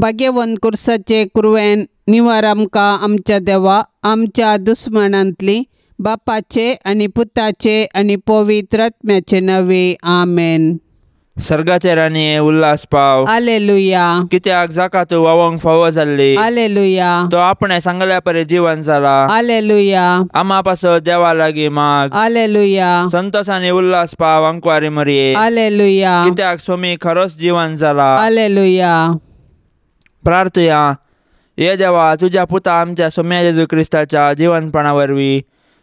भाग्यवंत कुर्साचे कुरवेन निवार आमकां आमच्या देवा आमच्या दुस्मनांतली बापाचे आनी पुताचे आनी पवित्र आत्म्याचे नांवे आमेन. सर्गाचे राणये उल्हास पाव. आलेलुया. कित्याक जाका तूं वावंक फावो जाल्ली. आलेलुया. तो आपणे सांगल्या परी जिवन जाला. आलेलुया. आमा पासत देवा लागीं माग. आलेलुया. संतोषाने उल्हास पाव अंकवारी मरये. आलेलुया. कित्याक स्वामी खरोच जिवन जाला. आलेलुया. प्रार्थुया. ये देवा तुज्या पुता आमच्या सोम्या जेजू क्रिस्ताच्या जिवनपणा वरवीं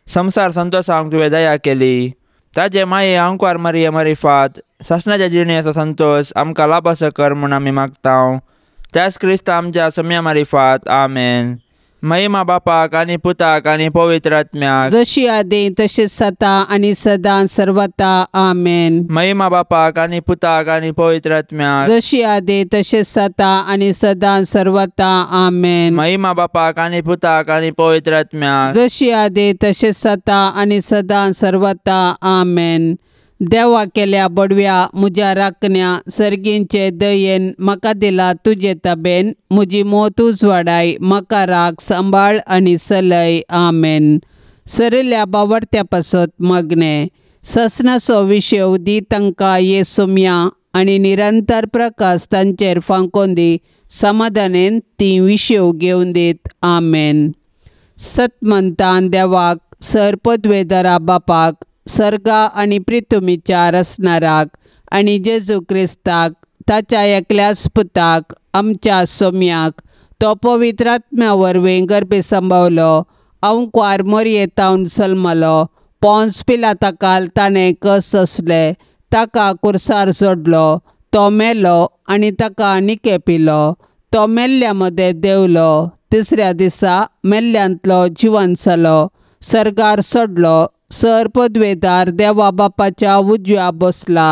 संसार संतोषांक तुवें दया केली. ताजे माये अंकवार मरिये मरिफात सासणाच्या जिणेचो संतोष आमकां लाभासो कर म्हूण आमी मागता. त्याच क्रिस्ता आमच्या सोम्या मारिफात आमेन. महिमा बापाक आनी पुताक आनी पवित्र आत्म्याक, जशी आदी तशीच सता आनी सदां सर्वता आमेन. महिमा बापाक आनी पुताक आनी पवित्र आत्म्याक, जशी आदी तशीच सता आनी सदां सर्वता आमेन. महिमा बापाक आनी पुताक आनी पवित्र आत्म्याक, जशी आदी तशीच सता आनी सदां सर्वता आमेन. देवा केल्या बडव्या म्हज्या राखण्या सर्गींचे दयेन म्हाका दिला तुजे ताबेन म्हजी मोत उजवाडाय म्हाका राख सांबाळ आनी सलय आमेन. सरिल्ल्या बावडत्या पासत मागणें ससनाचो विशेव दी तांकां ये सोम्या आनी निरंतर प्रकाश तांचेर फांकोन दी समाधानेन ती विशेव घेवन दीत आमेन. सतमंतान देवाक सर पदवेदारा बापाक सर्गा आनी प्रितुमीच्या रसनाराक आनी जेजू क्रिस्ताक ताच्या एकल्याच पुताक आमच्या सोम्याक तो पवित्र आत्म्या वरवीं गर्भे संभवलो अंकवार मोरयेतावन सल्मलो पोंस पिलाता काल ताणें कस सोंसले ताका कुर्सार सोडलो तो मेलो आनी ताका निके पिलो तो मेल्ल्या मदें देंवलो तिसऱ्या दिसा मेल्ल्यांतलो जिवन जालो सर्गार सोडलो सर पदवेदार देवा बापाच्या उजव्या बसला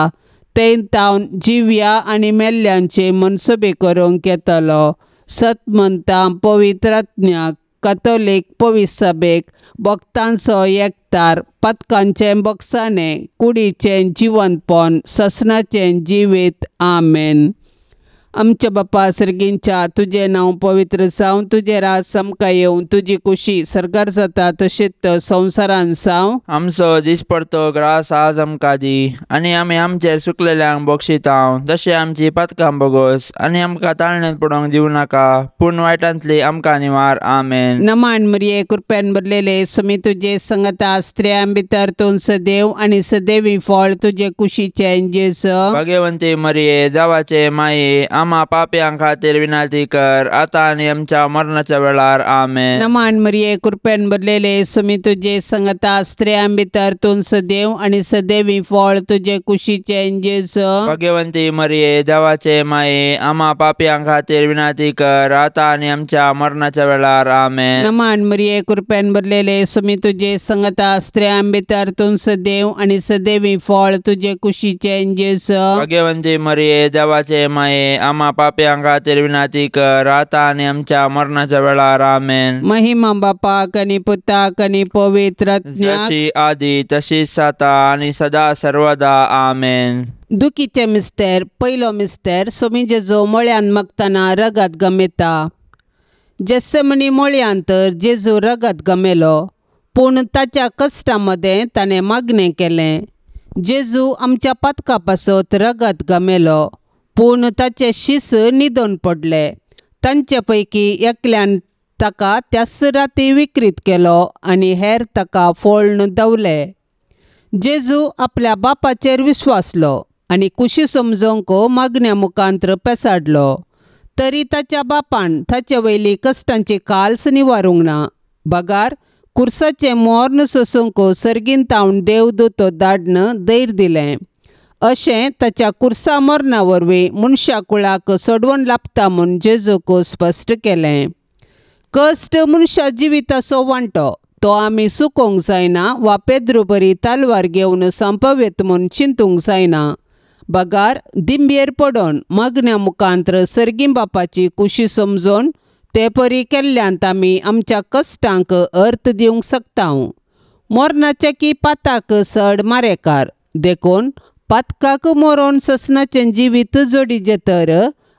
थंय तावन जिव्या आनी मेल्ल्यांची मनसुबी करूंक येतलो. सतमंतां पवित्र आत्म्याक कथोलीक पवित्र सभेक भक्तांचो एकतार पातकांचें बक्षाणें कुडीचें जिवनपण ससनाचें जिवीत आमेन. आमच्या बापा सर्गींच्या तुजें नांव पवित्र जावं तुजें राज आमकां येवं तुजी कुशी सर्गार जाता तशीच संवसारान जावं. आमचो दिसपडतो ग्रास आज आमकां दी आनी आमी आमचेर सुकलेल्यांक बक्षिता तशें आमची पातकां बोगोस आनी आमकां ताळण्यांत पडोवंक दिवं नाका पूण वायटांतली आमकां निवार आमेन. नमान मरिये कृपेन भरलेले स्वामी तुजे संगता स्त्रियां भितर तूं सदैव आनी सदैवी फळ तुजे कुशीचें जेजू. भाग्यवंती मरिये देवाचे माये आमा पापयां खातीर विनंती कर आता आनी आमच्या मरणाच्या वेळार आमेन. नमान मरिये कृपेन भरलेले स्वामी तुजे संगता स्त्रियां भितर तूं सदैव आनी सदैवी फळ तुजे कुशीचें जेजू. भाग्यवंती मरिये देवाचे माये आमा पापयां खातीर विनंती कर आता आनी आमच्या मरणाच्या वेळार आमेन. नमान मरिये कृपेन भरलेले स्वामी तुजे संगता स्त्रियां भितर तूं सदैव आनी सदैवी फळ तुजे कुशीचें जेजू. भाग्यवंती मरिये देवाचे माये आमा पापयां खातीर विनंती कर आता आनी आमच्या मरणाच्या वेळार आमेन. महिमा बापाक आनी पुताक आनी पवित्र आत्म्याक, जशी आदी तशीच आता आनी सदा सर्वदा आमेन. दुखीचे मिस्तेर पयलो मिस्तेर स्वामी जेजू मळ्यान मागतना रगत गमेता. जेस्सेमनी मळ्यान तर जेजू रगत गमेलो पूण ताच्या कश्टां मदें ताणें मागणें केलें. जेजू आमच्या पातका पासत रगत गमेलो पूण ताचे शीस न्हिदोन पडले. तांचे पैकी एकल्यान ताका त्याच राती विक्रीत केलो आनी हेर ताका फोळ्ण दवले. जेजू आपल्या बापाचेर विस्वासलो आनी कुशी समजोवंक मागण्या मुखांत्र पेसाडलो तरी ताच्या बापान ताचे वयली कश्टांची काल्स निवारूंक ना बगार कुर्साचें मोर्न सोसूंक सर्गीन तावन देवदूत धाडन धैर्य दिलें. अशें ताच्या कुर्सा मरणा वरवीं मनशा कुळाक सोडवण लाभता म्हूण जेजूक स्पश्ट केलें. कश्ट मनशा जिविताचो वांटो तो आमी सुकोवंक जायना वा पेद्रू बरी तालवार घेवन सांपवेत म्हूण चिंतूंक जायना बगार दिंबेर पडोन मागण्या मुखांत्र सर्गीं बापाची कुशी समजून ते परी केल्ल्यांत आमी आमच्या कश्टांक अर्थ दिवंक शकता. मरणाच्या की पाताक सड मारेकार देखून पातकाक मरोन ससनाचें जिवीत जोडीचें तर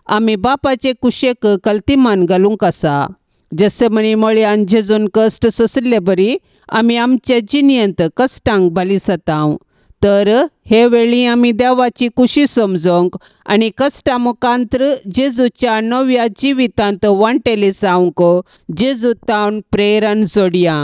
आमी बापाचे कुशेक कल्तिमान घालूंक आसा. जेसेमनी मळयान जेजून कश्ट सोंसिल्ले बरी आमी आमचे जिणेंत कश्टांक बालिसतांव. तर हे वेळी आमी देवाची कुशी समजोंक आनी कश्टां मुखांत्र जेजूच्या नव्या जिवितांत वांटेली जावंक जेजू तावन प्रेरण जोडया.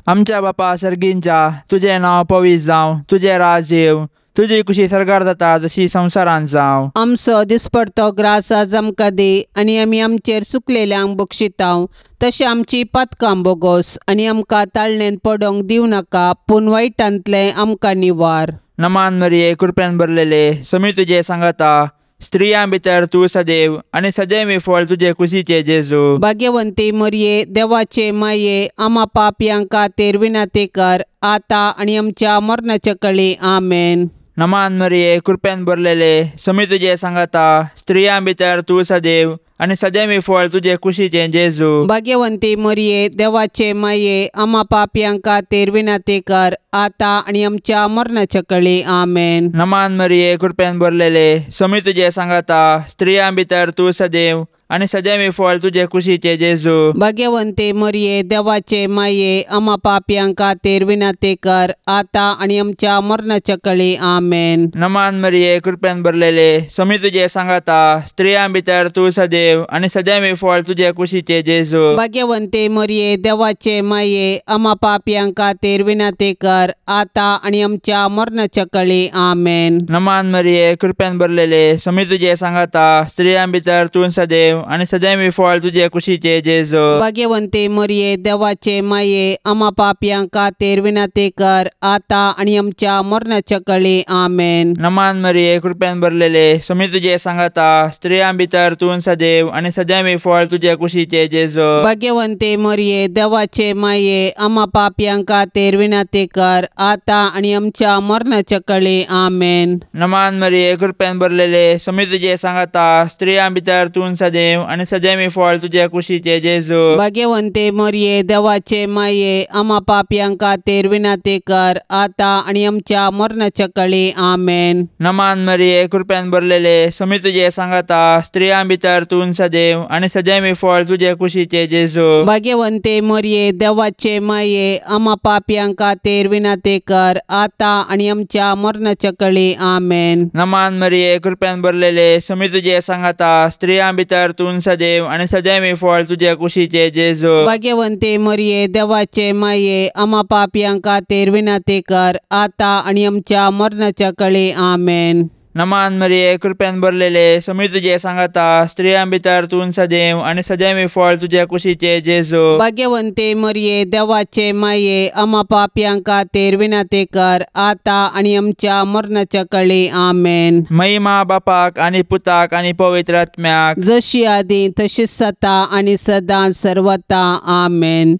आमच्या बापा सर्गींच्या, तुजें नांव पवित्र जावं, तुजें राज येवं, तुजी कुशी सर्गार जाता तशी संवसारांत जावं. आमचो दिसपडतो ग्रास आज आमकां दी आनी आमी आमचेर चुकलेल्यांक बक्षितांव तशें आमची पातकां बोगोस आनी आमकां ताळणेंत पडोंक दिवं नाका पूण वायटांतलें आमकां निवार. नमान मरिये, कृपेन भरलेले, समी तुजे सांगाता, स्त्रियां भितर तूं सदैव आनी सदैव फळ तुजे कुशीचे जेजू. भाग्यवंती मरिये, देवाचे माये, आमा पापयां खातीर विनंती कर आतां आनी आमच्या मरणाच्या कळी. आमेन. नमान मरिये, कृपेन भरलेले, समी तुजे सांगाता, स्त्रियां भितर तूं सदैव आनी सदैव फळ तुजे कुशीचे जेजू. भाग्यवंती मरिये, देवाचे माये, आमा पापयां खातीर विनंती कर आतां आनी आमच्या मरणाच्या कळी. आमेन. नमान मरिये, कृपेन भरलेले, समी तुजे सांगाता, स्त्रियां भितर तूं सदैव आनी सदैव फळ तुजे कुशीचे जेजू. भाग्यवंती मरिये, देवाचे माये, आमा पापयां खातीर विनंती कर आतां आनी आमच्या मरणाच्या कळी. आमेन. नमान मरिये, कृपेन भरलेले, समी तुजे सांगाता, स्त्रियां भितर तूं सदैव आनी सदैव फळ तुजे कुशीचे जेजू. भाग्यवंती मरिये, देवाचे माये, आमा पापयां खातीर विनंती कर आतां आनी आमच्या मरणाच्या कळी. आमेन. नमान मरिये, कृपेन भरलेले, समी तुजे सांगाता, स्त्रियां भितर तूं सदैव आनी सदैव फळ तुजे कुशीचे जेजू. भाग्यवंती मरिये, देवाचे माये, आमा पापयां खातीर विनंती कर आतां आनी आमच्या मरणाच्या कळी. आमेन. नमान मरिये, कृपेन भरलेले, समी तुजे सांगाता, स्त्रियां भितर तूं सदैव आनी सदैव फळ तुजे कुशीचे जेजू. भाग्यवंती मरिये, देवाचे माये, आमा पापयां खातीर विनंती कर आतां आनी आमच्या मरणाच्या कळी. आमेन. नमान मरिये, कृपेन भरलेले, समी तुजे सांगाता, स्त्रियां भितर तूं सदैव आनी सदैव फळ तुजे कुशीचे जेजू. भाग्यवंती मरिये, देवाचे माये, आमा पापयां खातीर विनंती कर आतां आनी आमच्या मरणाच्या कळी. आमेन. नमान मरिये, कृपेन भरलेले, समी तुजे सांगाता, स्त्रियां भितर तूं सदैव आनी सदैव फळ तुजे कुशीचे जेजू. भाग्यवंती मरिये, देवाचे माये, आमा पापयां खातीर विनंती कर आतां आनी आमच्या मरणाच्या कळी. आमेन. नमान मरिये, कृपेन भरलेले, समी तुजे सांगाता, स्त्रियां भितर तूं सदैव आनी सदैव फळ तुजे कुशीचे जेजू. भाग्यवंती मरिये, देवाचे माये, आमा पापयां खातीर विनंती कर आतां आनी आमच्या मरणाच्या कळी. आमेन. नमान मरिये, कृपेन भरलेले, समी तुजे सांगाता, स्त्रियां भितर तूं सदैव आनी सदैव फळ तुजे कुशीचे जेजू. भाग्यवंती मरिये, देवाचे माये, आमा पापयां खातीर विनंती कर आतां आनी आमच्या मरणाच्या कळी. आमेन. महिमा बापाक आनी पुताक आनी पवित्र आत्म्याक, जशी आदी तशीच सता आनी सदां सर्वता. आमेन.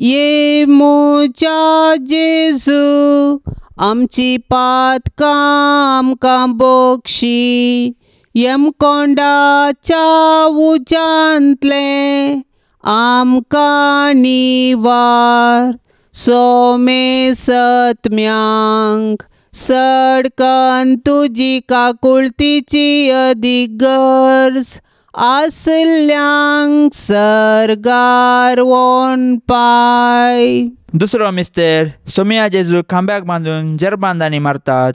ये म्हज्या जेजू, आमची पातकां आमकां बक्षी, यमकोंडाच्या उज्यांतलें आमकां निवार, सोमे सत्म्यांक सडकन तुजी काकुळतीची अदीक गरज आसल्यांक सर्गार वोन पाय. दुसरो मिस्तेर, सोमिया जेजू खांब्याक बांदून जेरबांदांनी मारतात.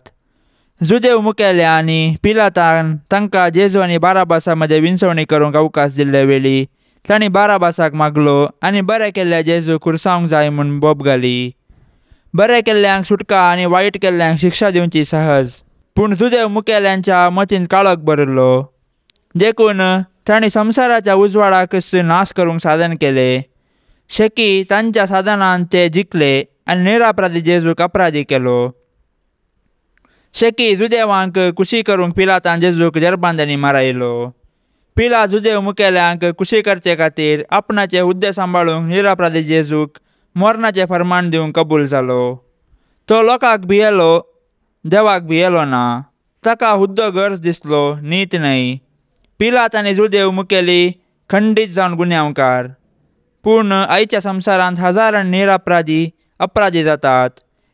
जुदेव मुखेल्या आनी पिलातान तांकां जेजू आनी बाराबासा मदें विंचवणी करूंक अवकाश दिल्ले वेळी तांणी बाराबासाक मागलो आनी बरें केल्ल्या जेजू खुर्सावंक जाय म्हूण बोब घाली. बरें केल्ल्यांक सुटका आनी वायट केल्ल्यांक शिक्षा दिवची सहज, पूण जुदेव मुखेल्यांच्या मतीन काळोख भरिल्लो, देखून तांणी संवसाराच्या उजवाडाकच नाश करूंक साधन केलें. शेकी तांच्या साधनान ते जिखले आनी निरापराधी जेजूक अपराधी केलो. शेकी जुदेवांक कुशी करूंक पिलातान जेजूक जेरबांदांनी मारायलो. पिलात जुदेव मुखेल्यांक कुशी करचे खातीर आपणाचे हुद्दे सांबाळूंक निरापराधी जेजूक मरणाचें फर्मान दिवंक कबूल जालो. तो लोकांक भियेलो, देवाक भियेलो ना. ताका हुद्दो गरज दिसलो, नीत न्हय. पिलात आनी जुदेव मुखेली खंडीत जावन गुन्यांवकार. पूण आयच्या संवसारांत हजारां निरापराधी अपराधी जातात.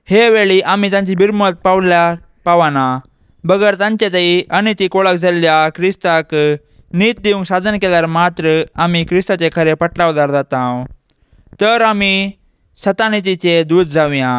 हे वेळी आमी तांची बिरमत पावल्यार पावना, बगर तांचे थंय अनितीक वळख जाल्ल्या क्रिस्ताक नीत दिवंक साधन केल्यार मात्र आमी क्रिस्ताचे खरे पटलावदार जाता. तर आमी सतानितीचे दूत जावया.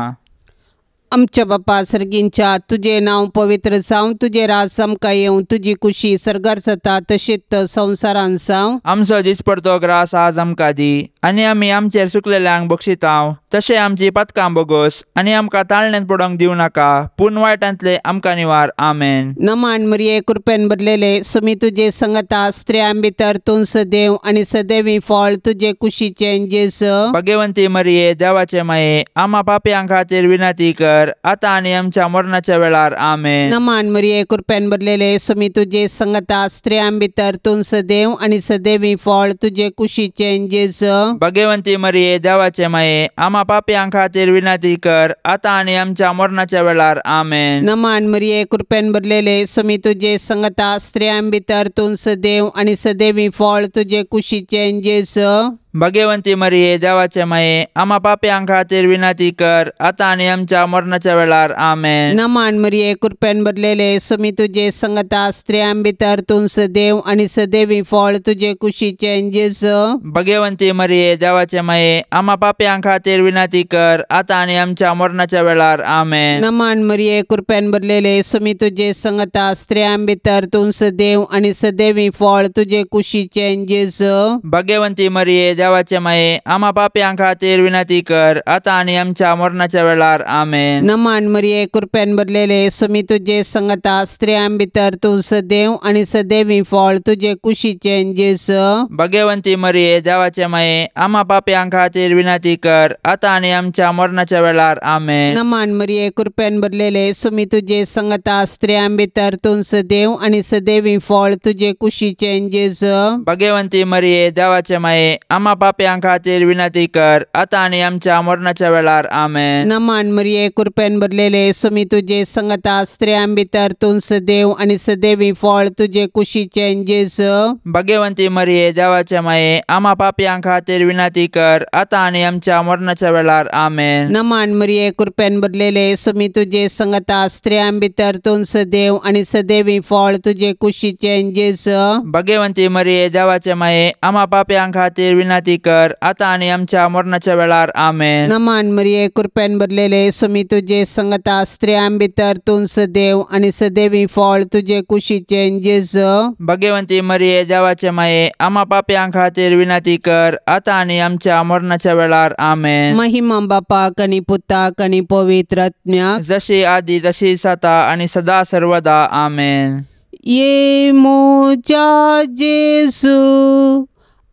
आमच्या बापा सर्गींच्या तुजें नांव पवित्र जावं, तुजें राज आमकां येवं, तुजी कुशी सर्गार जाता तशीच संवसारान जावं. आमचो दिसपडतो ग्रास आज आमकां दी आनी आमी आमचेर सुकलेल्यांक बक्षितांव तशें आमची पातकां बोगोस आनी आमकां ताळण्यांत पडोवंक दिवं नाका पूण वायटांतले आमकां निवार. आमेन. नमान मरिये कृपेन भरलेले सुमी तुजे संगता, स्त्रियां भितर तूं सदैव आनी सदैवी फळ तुजे कुशीचें जेजू. भगवंती मरिये देवाचे माये आमा पापयां खातीर विनंती कर आता आनी आमच्या मरणाच्या वेळार. आमेन. नमान मरिये कृपेन भरलेले सुमी तुजे संगता, स्त्रियां भितर तूं सदैव आनी सदैवी फळ तुजे कुशीचें जेजू. भगवंती मरिये देवाचे माये आमा पापयां खातीर विनंती कर आता आनी आमच्या मरणाच्या वेळार. आमेन. नमान मरिये कृपेन भरलेले सुमी तुजे संगता, स्त्रियां भितर तूं सदैव आनी सदैवी फळ तुजे कुशीचें जेजू. भगवंती मरिये देवाचे माये आमा पापयां खातीर विनंती कर आता आनी आमच्या मरणाच्या वेळार. आमेन. नमान मरिये कृपेन भरलेले सुमी तुजे संगता, स्त्रियां भितर तूं सदैव आनी सदैवी फळ तुजे कुशीचें जेजू. भगवंती मरिये देवाचे माये आमा पापयां खातीर विनंती कर आता आनी आमच्या मरणाच्या वेळार. आमेन. नमान मरिये कृपेन भरलेले सुमी तुजे संगता, स्त्रियां भितर तूं सदैव आनी सदैवी फळ तुजे कुशीचें जेजू. भगवंती मरिये देवाचे माये आमा पापयां खातीर विनंती कर आता आनी आमच्या मरणाच्या वेळार. आमेन. नमान मरिये कृपेन भरलेले सुमी तुजे संगता, स्त्रियां भितर तूं सदैव आनी सदैवी फळ तुजे कुशीचें जेजू. भगवंती मरिये देवाचे माये आमा पापयां खातीर विनंती कर आता आनी आमच्या मरणाच्या वेळार. आमेन. नमान मरिये कृपेन भरलेले सुमी तुजे संगता, स्त्रियां भितर तूं सदैव आनी सदैवी फळ तुजे कुशीचें जेजू. भगवंती मरिये देवाचे माये आमा पापयां खातीर विनंती कर आता आनी आमच्या मरणाच्या वेळार. आमेन. नमान मरिये कृपेन भरलेले सुमी तुजे संगता, स्त्रियां भितर तूं सदैव आनी सदैवी फळ तुजे कुशीचें जेजू. भगवंती मरिये देवाचे माये आमा पापयां खातीर विनंती कर आता आनी आमच्या मरणाच्या वेळार. आमेन. नमान मरिये कृपेन भरलेले सुमी तुजे संगता, स्त्रियां भितर तूं सदैव आनी सदैवी फळ तुजे कुशीचें जेजू. भगवंती मरिये देवाचे माये आमा पापयां खातीर विनंती कर आता आनी आमच्या मरणाच्या वेळार. आमेन. नमान मरिये कृपेन भरलेले सुमी तुजे संगता, स्त्रियां भितर तूं सदैव आनी सदैवी फळ तुजे कुशीचें जेजू. भगवंती मरिये देवाचे माये आमा पापयां खातीर विनंती कर आता आनी आमच्या मरणाच्या वेळार. आमेन. महिमा बापाक आनी पुताक आनी पवित्र आत्म्याक, जशी आदी तशी जाता आनी सदा सर्वदा. आमेन. ये म्हज्या जेजू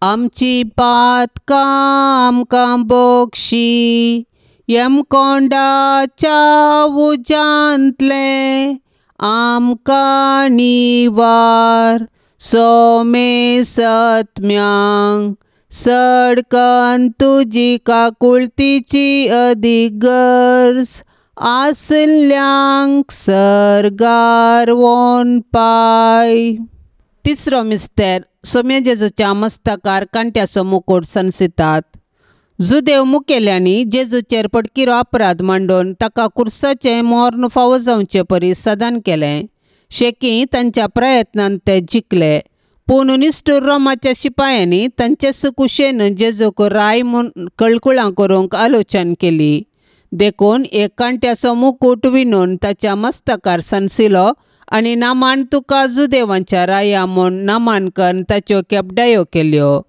आमची पातकां आमकां बक्षी, यमकोंडाच्या उज्यांतलें आमकां निवार, सोमे सत्म्यांक सडकन तुजी काकुळतीची अदीक गरज आसल्यांक सर्गार वोन पाय. तिसरो मिस्तेर सोम्या जेजूच्या मस्तकार कांट्याचो मुकूट सनसितात. जुदेव मुखेल्यांनी जेजूचेर पडकिरो अपराध मांडून ताका कुर्साचें मर्ण फावो जावचे परी सदान केलें. शेकी तांच्या प्रयत्नान ते जिखले, पूण निश्ठूर रोमाच्या शिपायांनी तांचे कुशेन जेजूक राय म्हूण कळकुळां करूंक आलोचन केली. देखून एक कांट्याचो मुकूट विणून ताच्या मस्तकार सनसिलो आनी नामान तुका जुदेवांच्या राया म्हूण नामान करून ताच्यो केपडायो केल्यो.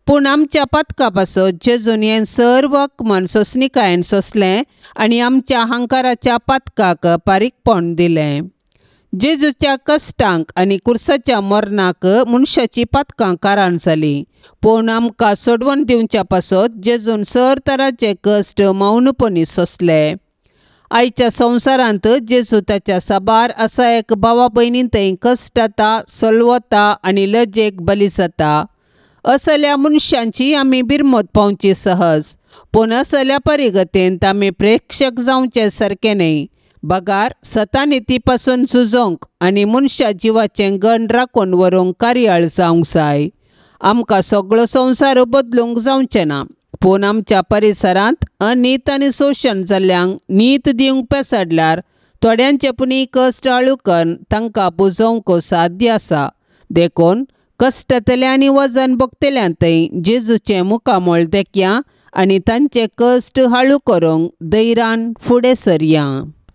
पूण आमच्या पातका पासत जेजून हें सर्व अपमान सोंसणिकायेन सोंसलें आनी आमच्या हांकाराच्या पातकाक पारीकपण दिलें. जेजूच्या कश्टांक आनी कुर्साच्या मरणाक मनशाची पातकां कारण जालीं, पूण आमकां सोडवण दिवच्या पासत जेजून सर तराचे कश्ट मौनपणी सोंसले. आयच्या संवसारांत जेजू ताच्या साबार असा एक भावा भयणीं थंय कश्ट जाता, सलवता आनी लजेक बली जाता. असल्या मनशांची आमी बिरमत पावची सहज, पूण असल्या परिगतेंत आमी प्रेक्षक जावचे सारकें न्हय. बगार सतानिती पासून झुजोंक आनी मनशा जिवाचें गण राखून व्हरूंक कार्याळ जावंक जाय. आमकां सगळो संवसार बदलूंक जावचें ना, पूण आमच्या परिसरांत अनीत आनी शोशण जाल्ल्यांक नीत दिवंक पेसाडल्यार थोड्यांचे पुणी कश्ट आळू करून तांकां पुजोवंक साध्य आसा. देखून कश्टांतल्या आनी वजन भोगतल्यां थंय जेजूचें मुखामळ देखया आनी तांचे कश्ट हाळू करूंक धैर्यान फुडें सरया.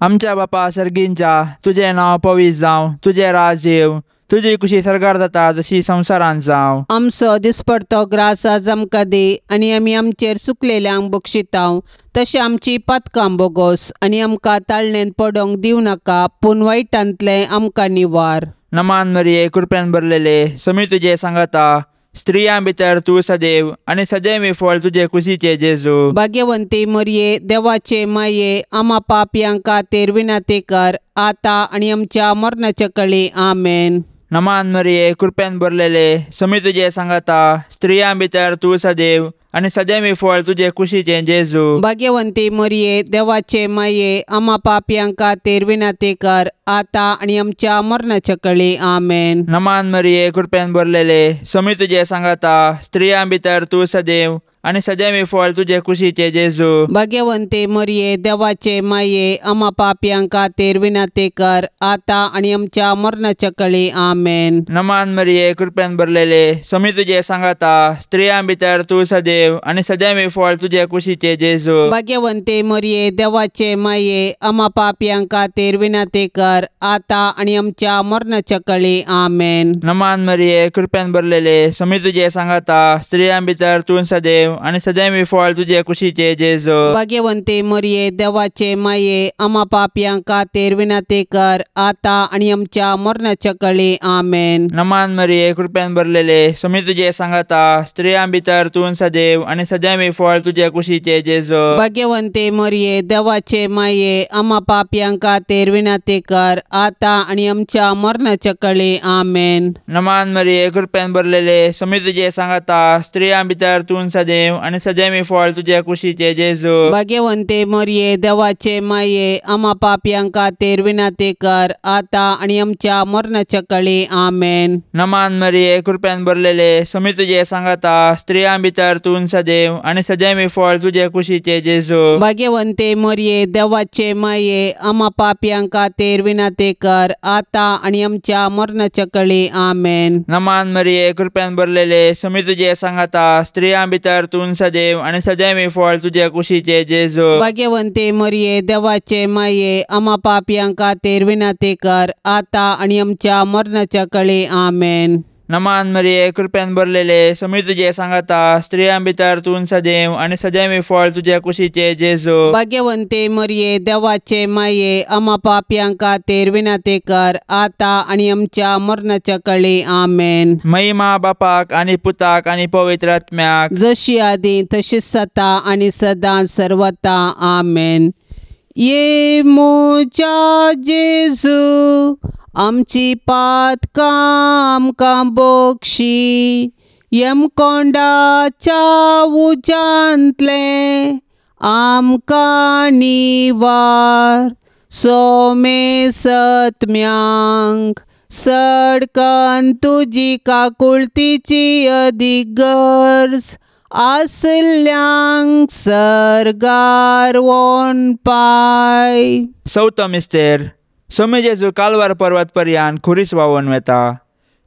आमच्या बापा सर्गींच्या, तुजें नांव पवित्र जावं, तुजें राज येवं, तुजी कुशी सर्गार जाता जशी संवसारांत जावं. आमचो दिसपडतो ग्रास आज आमकां दी आनी आमी आमचेर चुकलेल्यांक बक्षितांव तशें आमची पातकां बोगोस आनी आमकां ताळणेंत पडोंक दिवं नाका पूण वायटांतलें आमकां निवार. नमान मरिये, कृपेन भरलेले, समी तुजे सांगाता, स्त्रियां भितर तूं सदैव आनी सदैव फळ तुजे कुशीचे जेजू. भाग्यवंती मरिये, देवाचे माये, आमा पापयां खातीर विनंती कर आतां आनी आमच्या मरणाच्या कळी. आमेन. नमान मरिये, कृपेन भरलेले, समी तुजे सांगाता, स्त्रियां भितर तूं सदैव आनी सदैव फळ तुजे कुशीचे जेजू. भाग्यवंती मरिये, देवाचे माये, आमा पापयां खातीर विनंती कर आतां आनी आमच्या मरणाच्या कळी. आमेन. नमान मरिये, कृपेन भरलेले, समी तुजे सांगाता, स्त्रियां भितर तूं सदैव आनी सदैव फळ तुजे कुशीचे जेजू. भाग्यवंती मरिये, देवाचे माये, आमा पापयां खातीर विनंती कर आतां आनी आमच्या मरणाच्या कळी. आमेन. नमान मरिये, कृपेन भरलेले, समी तुजे सांगाता, स्त्रियां भितर तूं सदैव आनी सदैव फळ तुजे कुशीचे जेजू. भाग्यवंती मरिये, देवाचे माये, आमा पापयां खातीर विनंती कर आतां आनी आमच्या मरणाच्या कळी. आमेन. नमान मरिये, कृपेन भरलेले, समी तुजे सांगाता, स्त्रियां भितर तूं सदैव आनी सदैव फळ तुजे कुशीचे जेजू. भाग्यवंती मरिये, देवाचे माये, आमा पापयां खातीर विनंती कर आतां आनी आमच्या मरणाच्या कळी. आमेन. नमान मरिये, कृपेन भरलेले, समी तुजे सांगाता, स्त्रियां भितर तूं सदैव आनी सदैव फळ तुजे कुशीचे जेजू. भाग्यवंती मरिये, देवाचे माये, आमा पापयां खातीर विनंती कर आतां आनी आमच्या मरणाच्या कळी. आमेन. नमान मरिये, कृपेन भरलेले, समी तुजे सांगाता, स्त्रियां भितर तूं सदैव आनी सदैव फळ तुजे कुशीचे जेजू. भाग्यवंती मरिये, देवाचे माये, आमा पापयां खातीर विनंती कर आतां आनी आमच्या मरणाच्या कळी. आमेन. नमान मरिये, कृपेन भरलेले, समी तुजे सांगाता, स्त्रियां भितर तूं सदैव आनी सदैव फळ तुजे कुशीचे जेजू. भाग्यवंती मरिये, देवाचे माये, आमा पापयां खातीर विनंती कर आतां आनी आमच्या मरणाच्या कळी. आमेन. नमान मरिये, कृपेन भरलेले, समी तुजे सांगाता, स्त्रियां भितर तूं सदैव आनी सदैव फळ तुजे कुशीचे जेजू. भाग्यवंती मरिये, देवाचे माये, आमा पापयां खातीर विनंती कर आतां आनी आमच्या मरणाच्या कळी. आमेन. नमान मरिये, कृपेन भरलेले, समी तुजे सांगाता, स्त्रियां भितर तूं सदैव आनी सदैव फळ तुजे कुशीचे जेजू. भाग्यवंती मरिये, देवाचे माये, आमा पापयां खातीर विनंती कर आतां आनी आमच्या मरणाच्या कळी. आमेन. महिमा बापाक आनी पुताक आनी पवित्र आत्म्याक, जशी आदी तशीच सता आनी सदां सर्वता. आमेन. ये म्हज्या जेजू, आमची पातकां आमकां बक्षी, यमकोंडाच्या उज्यांतलें आमकां निवार, सोमे सत्म्यांक सडकन तुजी काकुळतीची अदीक गरज आसल्यांक सर्गार वोन पाय. चवथो मिस्तेर. सोमी जेजू कालवार पर्वत पर्यान खुरीस व्हांवून वेता.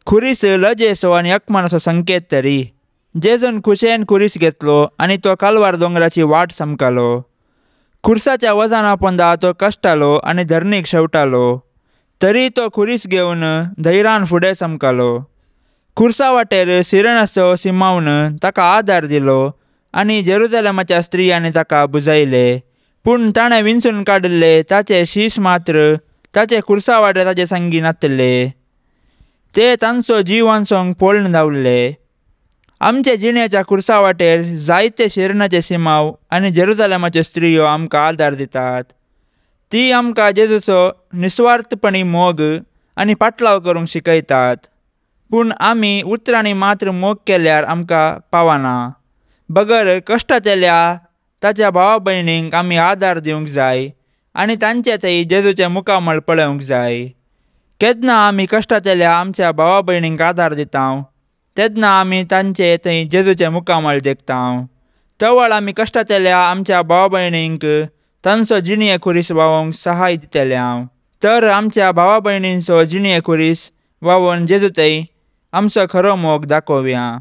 खुरीस लजेचो आनी अकमानाचो संकेत तरी. जेजून खुशेन खुरीस घेतलो आनी तो कालवार दोंगराची वाट समकालो. खुर्साच्या वजना पोंदा तो कश्टालो आनी धरणीक शेवटालो, तरी तो खुरीस घेवन धैर्यान फुडें समकालो. खुर्सा वाटेर सिरणाचो सिमावन ताका आदार दिलो आनी जेरुजलेमाच्या स्त्रियांनी ताका बुजयले. पूण ताणें विंचून काडिल्ले ताचे शीश मात्र ताचे खुर्सा वाटेर ताचे संगी नातले. ते तांचो जीव वांचोवंक पळून धांवले. आमचे जिणेच्या खुर्सा वाटेर जायते शिरणाचे सिमाव आनी जेरुजलेमाच्यो स्त्रियो आमकां आदार दितात. ती आमकां जेजूचो निस्वार्थपणी मोग आनी पाटलाव करूंक शिकयतात. पूण आमी उतरांनी मात्र मोग केल्यार आमकां पावना, बगर कश्टांतल्या ताच्या भावा भयणींक आमी आदार दिवंक जाय आनी तांचे थंय जेजूचें मुखामळ पळोवंक जाय. केन्ना आमी कश्टांतल्या आमच्या भावा भयणींक आदार दिता तेन्ना आमी तांचे थंय जेजूचें मुखामळ देखता. तवळ आमी कश्टांतल्या आमच्या भावा भयणींक तांचो जिणये खुरीस व्हांवोवंक सहाय दितले. तर आमच्या भावा भयणींचो जिणये खुरीस व्हांवोवन जेजू थंय आमचो खरो मोग दाखोवया.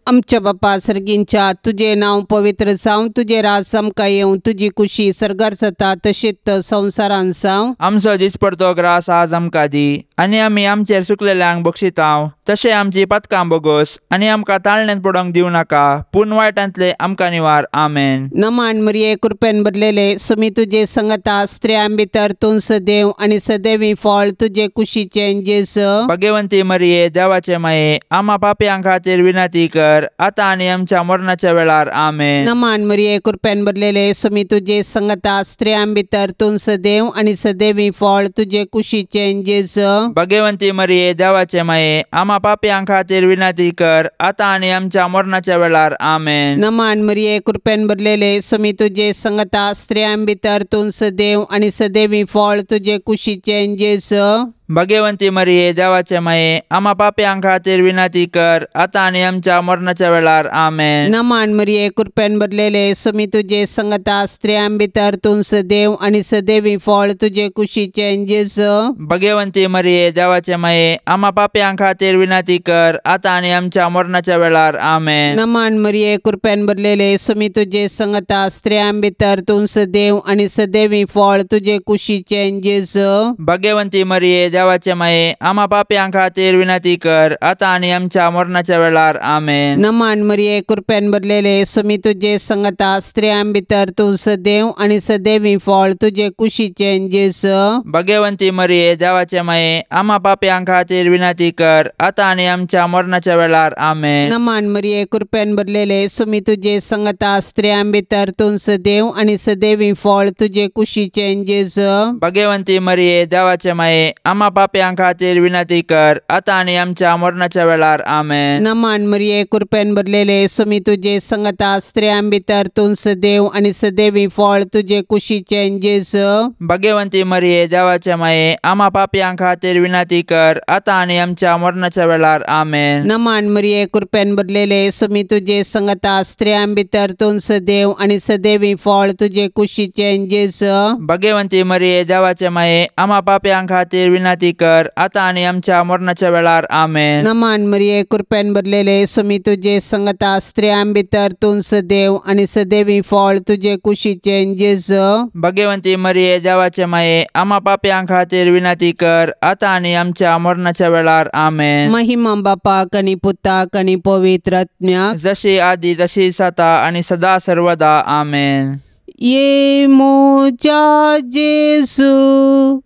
आमच्या बापा सर्गींच्या तुजें नांव पवित्र जावं, तुजें राज आमकां येवं, तुजी कुशी सर्गार जाता तशीच संवसारान जावं. आमचो दिसपडतो ग्रास आज आमकां दी आनी आमी आमचेर सुकलेल्यांक बक्षितांव तशें आमची पातकां बोगोस आनी आमकां ताळण्यांत पडोवंक दिवं नाका पूण वायटांतले आमकां निवार. आमेन. नमान मरिये कृपेन भरलेले सुमी तुजे संगता, स्त्रियां भितर तूं सदैव आनी सदैवी फळ तुजे कुशीचें जेजू. भगवंती मरिये देवाचे माये आमा पापयां खातीर विनंती कर आता आनी आमच्या मरणाच्या वेळार. आमेन. नमान मरिये कृपेन भरलेले सुमी तुजे संगता, स्त्रियां भितर तूं सदैव आनी सदैवी फळ तुजे कुशीचें जेजू. भगवंती मरिये देवाचे माये आमा पापयां खातीर विनंती कर आता आनी आमच्या मरणाच्या वेळार. आमेन. नमान मरिये कृपेन भरलेले सुमी तुजे संगता, स्त्रियां भितर तूं सदैव आनी सदैवी फळ तुजे कुशीचें जेजू. भगवंती मरिये देवाचे माये आमा पापयां खातीर विनंती कर आता आनी आमच्या मरणाच्या वेळार. आमेन. नमान मरिये कृपेन भरलेले सुमी तुजे संगता, स्त्रियां भितर तूं सदैव आनी सदैवी फळ तुजे कुशीचें जेजू. भगवंती मरिये देवाचे माये आमा पापयां खातीर विनंती कर आता आनी आमच्या मरणाच्या वेळार. आमेन. नमान मरिये कृपेन भरलेले सुमी तुजे संगता, स्त्रियां भितर तूं सदैव आनी सदैवी फळ तुजे कुशीचें जेजू. भगवंती मरिये देवाचे माये आमा पापयां खातीर विनंती कर आता आनी आमच्या मरणाच्या वेळार. आमेन. नमान मरिये कृपेन भरलेले सुमी तुजे संगता, स्त्रियां भितर तूं सदैव आनी सदैवी फळ तुजे कुशीचें जेजू. भगवंती मरिये देवाचे माये आमा पापयां खातीर विनंती कर आता आनी आमच्या मरणाच्या वेळार. आमेन. नमान मरिये कृपेन भरलेले सुमी तुजे संगता, स्त्रियां भितर तूं सदैव आनी सदैवी फळ तुजे कुशीचें जेजू. भगवंती मरिये देवाचे माये आमा पापयां खातीर विनंती कर आता आनी आमच्या मरणाच्या वेळार. आमेन. नमान मरिये कृपेन भरलेले सुमी तुजे संगता, स्त्रियां भितर तूं सदैव आनी सदैवी फळ तुजे कुशीचें जेजू. भगवंती मरिये देवाचे माये आमा पापयां खातीर विनंती कर आता आनी आमच्या मरणाच्या वेळार. आमेन. नमान मरिये कृपेन भरलेले सुमी तुजे संगता, स्त्रियां भितर तूं सदैव आनी सदैवी फळ तुजे कुशीचें जेजू. भगवंती मरिये देवाचे माये आमा पापयां खातीर विनंती कर आता आनी आमच्या मरणाच्या वेळार. आमेन. नमान मरिये कृपेन भरलेले सुमी तुजे संगता, स्त्रियां भितर तूं सदैव आनी सदैवी फळ तुजे कुशीचें जेजू. भगवंती मरिये देवाचे माये आमा पापयां खातीर विनंती कर आता आनी आमच्या मरणाच्या वेळार. आमेन. महिमा बापाक आनी पुताक आनी पवित्र आत्म्याक, जशी आदी तशी सता आनी सदा सर्वदा. आमेन. ये म्हज्या जेजू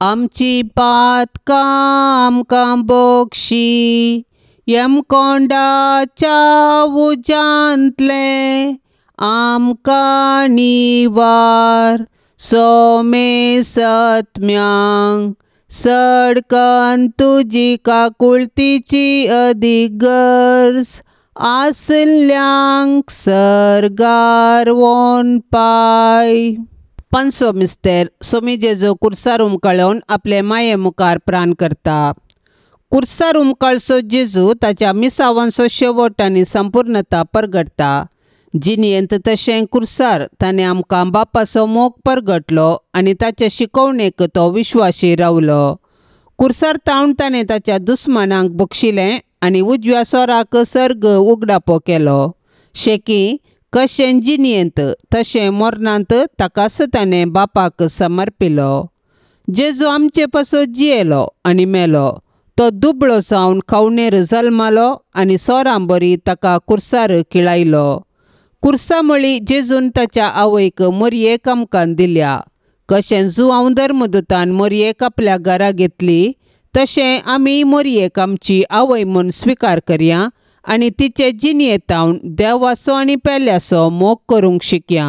आमची पातकां आमकां बक्षी, यमकोंडाच्या उज्यांतलें आमकां निवार, सोमे सत्म्यांक सडकन तुजी काकुळतीची अदीक गरज आसल्यांक सर्गार वोन पाय. पांचवो मिस्तेर सोमी जेजू कुर्सार उमकळोवन आपले माये मुखार प्राण करता. कुर्सार उमकळचो जेजू ताच्या मिसावांचो शेवट आनी संपूर्णता परगटता. जिणेंत तशें कुर्सार ताणें आमकां बापाचो मोग परगटलो आनी ताचे शिकवणेक तो विश्वाशी रावलो. कुर्सार तावन ताणें ताच्या दुस्मानांक बक्षिलें आनी उजव्या सोराक सर्ग उगडापो केलो. शेकी कशें जिणेंत तशें मरणांत ताकाच ताणें बापाक समर्पिलो. जेजू आमचे पासत जियेलो आनी मेलो. तो दुबळो जावन खावणेर जल्मालो आनी सोरां बरी ताका कुर्सार खिळायलो. कुर्सा मळी जेजून ताच्या आवयक मोरयेक आमकां दिल्या. कशें जुआंव धर्मदूतान मोरयेक आपल्या घरा घेतली तशें आमी मोरयेक आमची आवय म्हूण स्विकार करया आनी तिचे जिणेंत देवाचो आनी पेल्याचो मोग करूंक शिकया.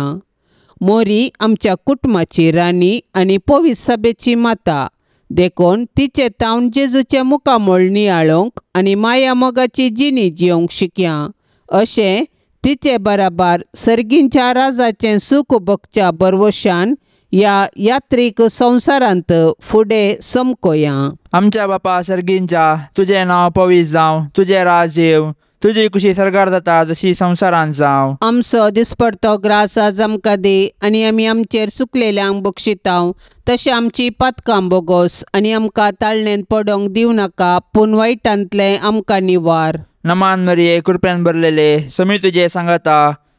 मोरी आमच्या कुटुंबाची राणी आनी पवित्र सभेची माता देखून तिचे तावन जेजूचें मुखामळ नियाळूंक आनी माया मोगाची जिणी जियोंक शिकया. अशें तिचे बराबर सर्गींच्या राजाचें सूख भोगच्या बरवशान ह्या यात्रीक संवसारांत फुडें समकोया. आमच्या बापा सर्गींच्या तुजें नांव पवित्र जावं, तुजें राज येवं, तुजी कुशी सर्गार जाता जशी संवसारांत जावं। आमचो दिसपडतो ग्रास आज आमकां दी आनी आमी आमचेर सुकलेल्यांक बक्षितांव तशें आमची पातकां बोगोस आनी आमकां ताळणेंत पडोंक दिवं नाका पूण वायटांतलें आमकां निवार। नमान मरिये कृपेन भरलेले स्वामी तुजे सांगाता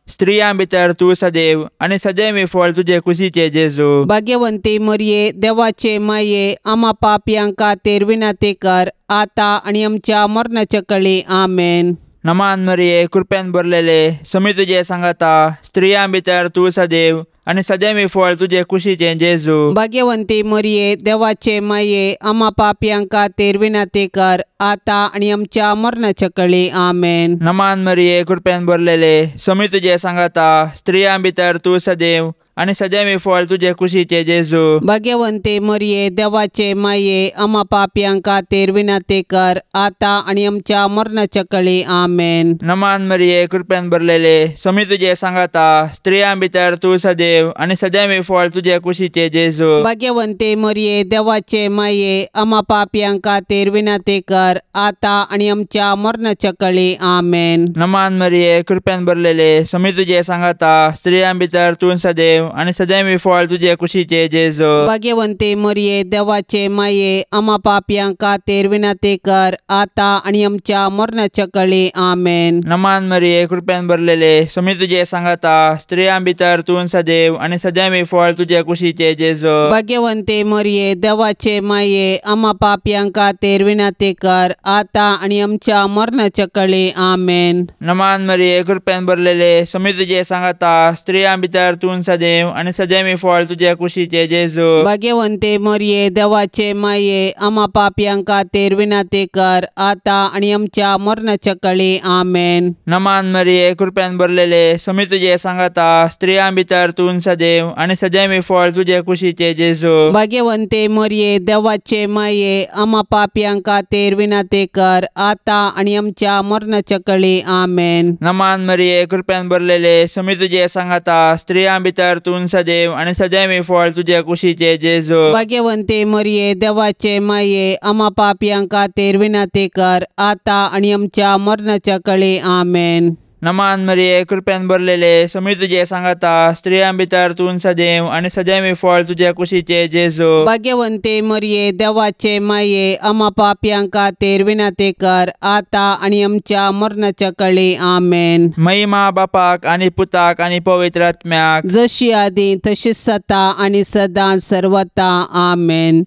स्त्रियां भितर तूं सदैव आनी सदैव फळ तुजे कुशीचे जेजू। भाग्यवंती मरिये देवाचे माये आमा पापयां खातीर विनंती कर आतां आनी आमच्या मरणाच्या कळी आमेन। नमान मरिये कृपेन भरलेले स्वामी तुजे सांगाता स्त्रियां भितर तूं सदैव आनी सदैव फळ तुजे कुशीचे जेजू। भाग्यवंती मरिये देवाचे माये आमा पापयां खातीर विनंती कर आतां आनी आमच्या मरणाच्या कळी आमेन। नमान मरिये कृपेन भरलेले स्वामी तुजे सांगाता स्त्रियां भितर तूं सदैव आनी सदैव फळ तुजे कुशीचे जेजू। भाग्यवंती मरिये देवाचे माये आमा पापयां खातीर विनंती कर आतां आनी आमच्या मरणाच्या कळी आमेन। नमान मरिये कृपेन भरलेले स्वामी तुजे सांगाता स्त्रियां भितर तूं सदैव आनी सदैव फळ तुजे कुशीचे जेजू। भाग्यवंती मरिये देवाचे माये आमा पापयां खातीर विनंती कर आतां आनी आमच्या मरणाच्या कळी आमेन। नमान मरिये कृपेन भरलेले स्वामी तुजे सांगाता स्त्रियां भितर तूं सदैव आनी सदैव फळ तुजे कुशीचे जेजू। भाग्यवंती मरिये देवाचे माये आमा पापयां खातीर विनंती कर आतां आनी आमच्या मरणाच्या कळी आमेन। नमान मरिये कृपेन भरलेले स्वामी तुजे सांगाता स्त्रियां भितर तूं सदैव आनी सदैव फळ तुजे कुशीचे जेजू। भाग्यवंती मरिये देवाचे माये आमा पापयां खातीर विनंती कर आतां आनी आमच्या मरणाच्या कळी आमेन। नमान मरिये कृपेन भरलेले स्वामी तुजे सांगाता स्त्रियां भितर तूं सदैव आनी सदैव फळ तुजे कुशीचे जेजू। भाग्यवंती मरिये देवाचे माये आमा पापयां खातीर विनंती कर आतां आनी आमच्या मरणाच्या कळी आमेन। नमान मरिये कृपेन भरलेले स्वामी तुजे सांगाता स्त्रियां भितर तूं सदैव आनी सदैव फळ तुजे कुशीचे जेजू। भाग्यवंती मरिये देवाचे माये आमा पापयां खातीर विनंती कर आतां आनी आमच्या मरणाच्या कळी आमेन। नमान मरिये कृपेन भरलेले स्वामी तुजे सांगाता स्त्रियां भितर तूं सदैव आनी सदैव फळ तुजे कुशीचे जेजू। भाग्यवंती मरिये देवाचे माये आमा पापयां खातीर विनंती कर आतां आनी आमच्या मरणाच्या कळी आमेन। नमान मरिये कृपेन भरलेले स्वामी तुजे सांगाता स्त्रियां भितर तूं सदैव आनी सदैव फळ तुजे कुशीचे जेजू। भाग्यवंती मरिये देवाचे माये आमा पापयां खातीर विनंती कर आतां आनी आमच्या मरणाच्या कळी आमेन। महिमा बापाक आनी पुताक आनी पवित्र आत्म्याक जशी आदी तशीच सता आनी सदां सर्वता आमेन।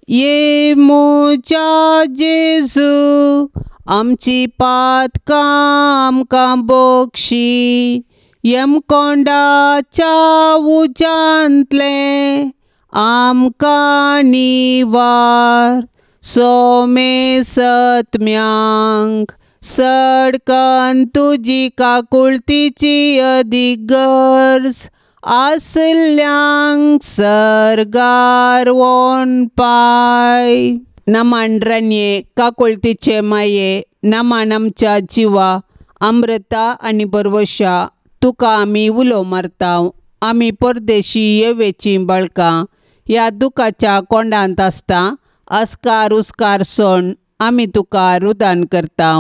ये म्हज्या जेजू आमची पातकां आमकां बक्षी यमकोंडाच्या उज्यांतलें आमकां निवार सोमे सत्म्यांक सडकन तुजी काकुळतीची अदीक गरज आसल्यांक सर्गार वोन पाय। नमान रनये काकुळतीचे माये नमान आमच्या जिवा अमृता आनी बरवशा तुका आमी उलो मारता। आमी परदेशी येवेची बळकां ह्या दुखाच्या कोंडांत आसता अस्कार उस्कार सोण आमी तुका रुदान करता।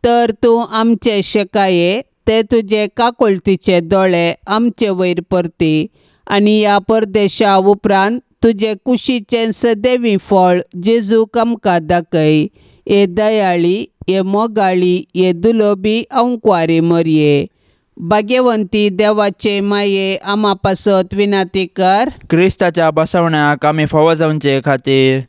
तर तूं आमचे शेकाये ते तुजे काकुळतीचे दोळे आमचे वयर परती आनी ह्या परदेशा उपरांत तुजे कुशीचें सदैवी फळ जेजूक आमकां दाखय। हे दयाळी हे मोगाळी हे दुलोबी अंकवारी मरये भाग्यवंती देवाचे माये आमा पासत विनंती कर। क्रिस्ताच्या बसवण्याक आमी फावो जावचे खातीर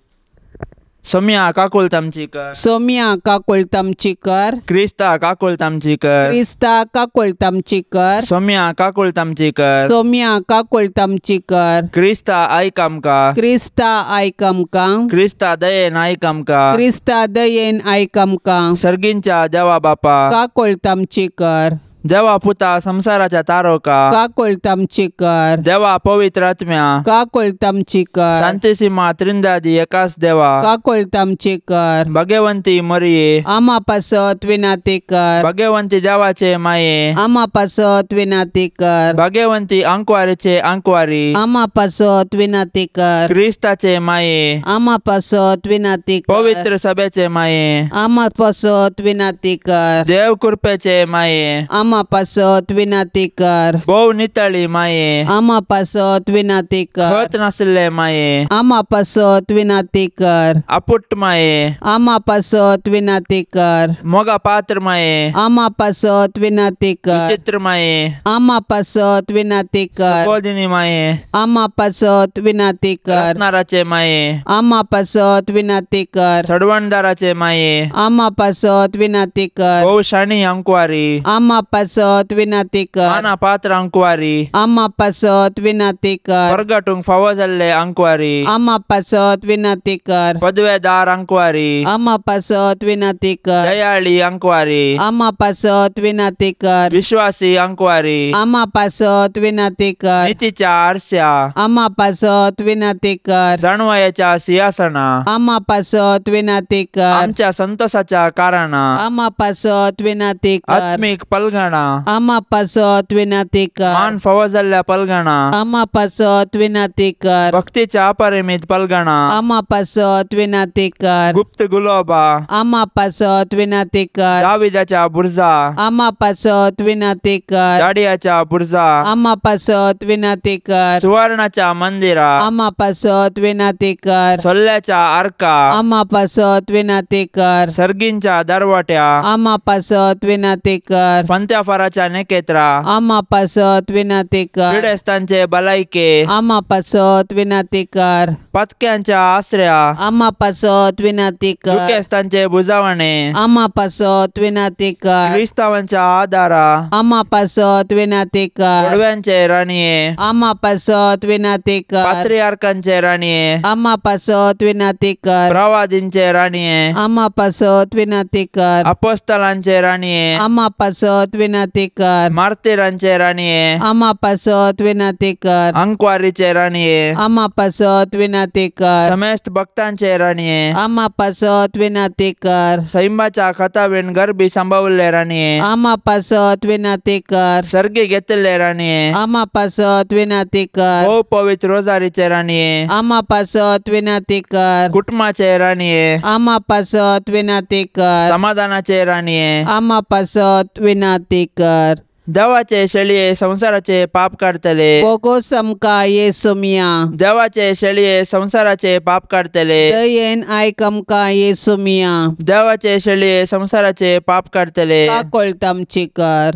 सोम्या काकुळट आमची कर। सोम्या काकुळट आमची कर। क्रिस्ता काकुळट आमची कर। क्रिस्ता काकुळट आमची कर। सोम्या काकुळट आमची कर। सोम्या काकुळट आमची कर। क्रिस्ता आयक आमकां। क्रिस्ता आयक आमकां। क्रिस्ता दयेन आयक आमकां। क्रिस्ता दयेन आयक आमकां। सर्गींच्या देवा बापा काकुळट आमची कर। देवा पुता संसाराच्या तारोका काकुळट आमची कर। देवा पवित्र आत्म्या काकुळट आमची कर। शांतिसीमा त्रिंदादी एकाच देवा काकुळट आमची कर। भगवंती मरिये आमा पासत विनाती कर। भगवंती देवाचे माये आमा पासत विनाती कर। भगवंती अंकवारीचे अंकवारी आमा पासत विनाती कर। क्रिस्ताचे माये आमा पासत विनाती कर। पवित्र सभेचे माये आमा पासत विनाती कर। देव कृपेचे माये आमा पासत विनाती कर। भोव नितळी माये आमा पासत विनाती कर। खत नासले माये आमा पासत विनाती कर। आपुट माये आमा पासत विनाती कर। मोगा पात्र माये आमा पासत विनाती कर। विचित्र माये आमा पासत विनाती कर। सुबोधिनी माये आमा पासत विनाती कर। रत्नाराचे माये आमा पासत विनाती कर। सडवणदाराचे माये आमा पासत विनाती कर। भोव शाणी अंकवारी आमा पासत विनाती कर। माना पात्र अंकवारी आमा पासत विनाती कर। परगटूंक फावो जाल्ले अंकवारी आमा पासत विनाती कर। पदवेदार अंकवारी आमा पासत विनाती कर। दयाळी अंकवारी आमा पासत विनाती कर। विश्वासी अंकवारी आमा पासत विनाती कर। नीतीच्या आरश्या आमा पासत विनाती कर। जाणवायेच्या सिंहासना आमा पासत विनाती कर। आमच्या संतोषाच्या कारणा आमा पासत विनाती कर। आत्मिक पलगणा आमा पासत विनाती कर। मान फावो जाल्ल्या पलगणा आमा पासत विनाती कर। भक्तीच्या अपरिमित पलगणा आमा पासत विनाती कर। गुप्त गुलोबा आमा पासत विनाती कर। दाविदाच्या बुर्जा आमा पासत विनाती कर। दाडियाच्या बुर्जा आमा पासत विनाती कर। सुवर्णाच्या मंदिरा आमा पासत विनाती कर। सोल्ल्याच्या आर्का आमा पासत विनाती कर। सर्गींच्या दरवाट्या आमा पासत विनाती कर। फंत्याफाराच्या नेकेत्रा आमा पासत विनाती कर। पिडेस्तांचे बलायके आमा पासत विनाती कर। पथक्यांच्या आसऱ्या आमा पासत विनाती कर। दुखेस्तांचे बुजावणे आमा पासत विनाती कर। क्रिस्तावांच्या आधारा आमा पासत विनाती कर। वडव्यांचे राणये आमा पासत विनाती कर। पात्रियार्कांचे राणये आमा पासत विनाती कर। प्रवादींचे राणये आमा पासत विनाती कर। अपोस्तलांचे राणये आमा पासत विनाती कर। मार्तीरांचे राणये आमा पासत विनाती कर। अंकवारीचे राणये आमा पासत विनाती कर। समेस्त भक्तांचे राणये आमा पासत विनाती कर। सैंबाच्या खतावीन गरबी सांबावल्ले राणये आमा पासत विनाती कर। सर्गी घेतिल्ले राणये आमा पासत विनाती कर। भोव पवित्र रोजारीचे राणये आमा पासत विनाती कर। कुटुंबाचे राणये आमा पासत विनाती कर। समाधानाचे राणये आमा पासत विनाती कर। देवाचे शेळये संसाराचे पाप काडतले बोगोस आमकां येसू मिया। देवाचे शेळये संसाराचे पाप काडतले दयेन आयक आमकां येसू मिया। देवाचे शेळये संसाराचे पाप काडतले काकुळट आमची कर।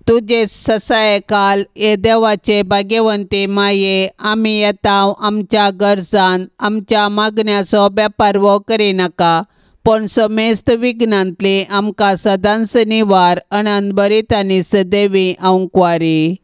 तुजे ससाय काल हे देवाचे भाग्यवंती माये आमी येता आमच्या गरजान आमच्या मागण्याचो बेपारवो करिनाका पूण समेस्त विघ्नांतली आमकां सदांच निवार अनंत बरीत आनी सदैवी अंकवारी।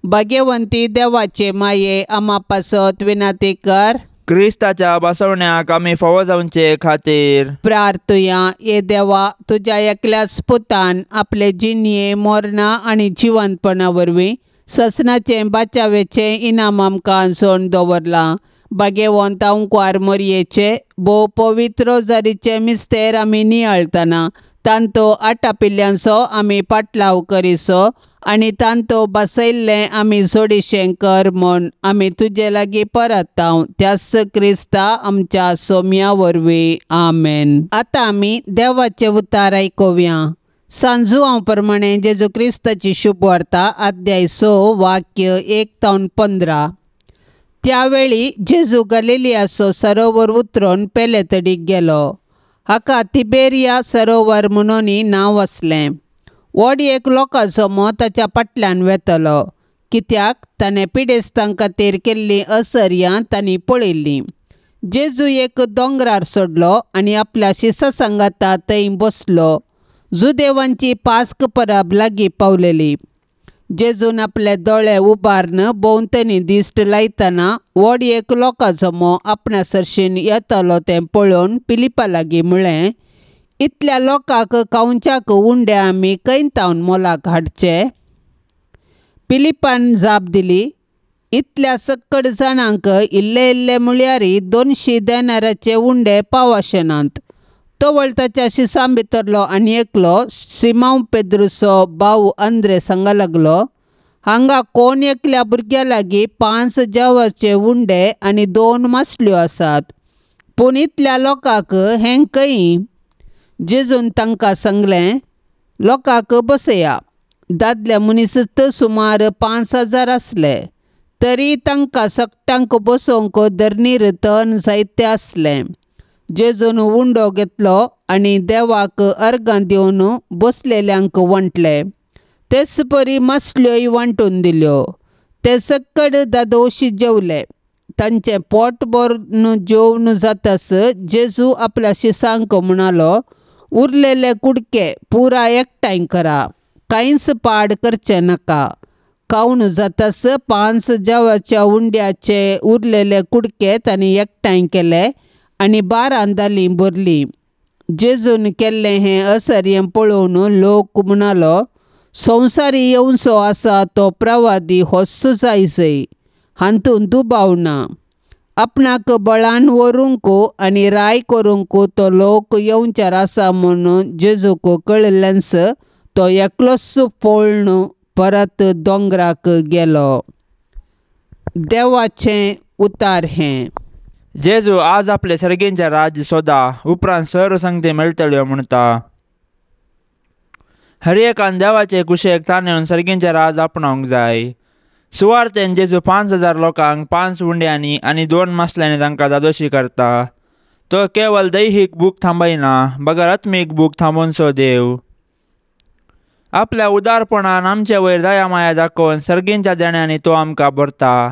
भाग्यवंती देवाचे माये आमा पासत विनाती कर। क्रिस्ताच्या बसवण्याक आमी फावो जावचे खातीर प्रार्थुया। हे देवा तुज्या एकल्याच पुतान आपले जिणये मोरणां आनी जिवंतपणा वरवीं ससनाचें बाचावेचें इनाम आमकां सोण दवरलां। भाग्यवंत अंकवार मोरयेचे भोव पवित्र रोजारीचे मिस्तेर आमी नियाळतना तांतो आटापिल्ल्यांचो आमी पाटलाव करिसो आनी तांतो बसयल्लें आमी जोडीशें कर म्हूण आमी तुजे लागीं परताव त्याच क्रिस्ता आमच्या सोम्या वरवीं आमेन। आतां आमी देवाचें उतार आयकुया। सांजू हांव प्रमाणे जेजू क्रिस्ताची शुभवार्ता अध्याय 6 वाक्य 1 ते 15। त्यावेळी जेजू गलिलियाचो सरोवर उतरून पेलेतडीक गेलो। हाका तिबेरिया सरोवर म्हणून नांव आसलें। व्हड एक लोकांचो मो ताच्या फाटल्यान वेतलो कित्याक ताणें पिडेस्तां खातीर केल्लीं असर्यां तांणी पळयल्लीं। जेजू एक दोंगरार सोडलो आनी आपल्या शिसा सांगाता थंय बसलो। जुदेवांची पास्क परब लागीं पावलेली। जेजून आपले दोळे उबारून भोंवतणी दिश्ट लायतना व्हड एक लोकांचो मो आपणा सरशीन येतलो तें पळोवन फिलिपा लागीं म्हळें, इतल्या लोकांक खावच्याक उंडे आमी खंयतावन मोलाक हाडचे? फिलिपान जाप दिली, इतल्या सक्कड जाणांक इल्ले इल्ले म्हळ्यार 200 देनाराचे उंडे पावशेनात. तवळ ताच्या शिसां भितरलो आनी एकलो सिमांव पेद्रुचो भाव आंद्रे सांगा लागलो, हांगा कोण एकल्या भुरग्या लागीं 5 जेवाचे उंडे आनी 2 मासल्यो आसात, पूण इतल्या लोकांक हें खंय? जेजून तांकां सांगलें, लोकांक बसया. दादले मनीस सुमार 5000 आसले, तरी तांकां सगटांक बसोवंक धरणीर तण जायते आसलें. जेजून उंडो घेतलो आनी देवाक अर्गां दिवन बसलेल्यांक वांटले, तेच परी मासल्योय वांटून दिल्यो. ते सक्कड दादोशी जेवले. तांचें पोट भरून जेवन जातास जेजू आपल्या शिसांक म्हणालो, उरलेले कुडके पुरा एकठांय करा, कांयच पाड करचें नाका. खावन जातास 5 जेवाच्या उंड्याचे उरलेले कुडके तांणी एकठांय केले आनी 12 दालीं भरलीं. जेजून केल्लें हें असर्य पळोवन लोक म्हणालो, संवसारी येवचो आसा तो प्रवादी होच जायजय, हातूंत दुबाव ना. आपणाक बळान व्हरूंक आनी राय करूंक तो लोक येवच्यार आसा म्हणून जेजूक कळिल्ल्यान तो एकलोच पळोवन परत दोंगराक गेलो. देवाचें उतार हें. जेजू आज आपले सर्गींचें राज्य सोदा, उपरांत सर संगती मेळटल्यो म्हणटा. हर एकान देवाचे कुशेक ताणें सर्गींचें राज आपणावंक जाय. सुवार्थेन जेजू 5000 लोकांक 5 उंड्यांनी आनी 2 मासल्यांनी तांकां दादोशी करता. तो केवल दैहीक भूक थांबयना, बगर आत्मीक भूक थांबोवचो देव. आपल्या उदारपणान आमचे वयर दया माया दाखोवन सर्गींच्या देण्यांनी तो आमकां भरता.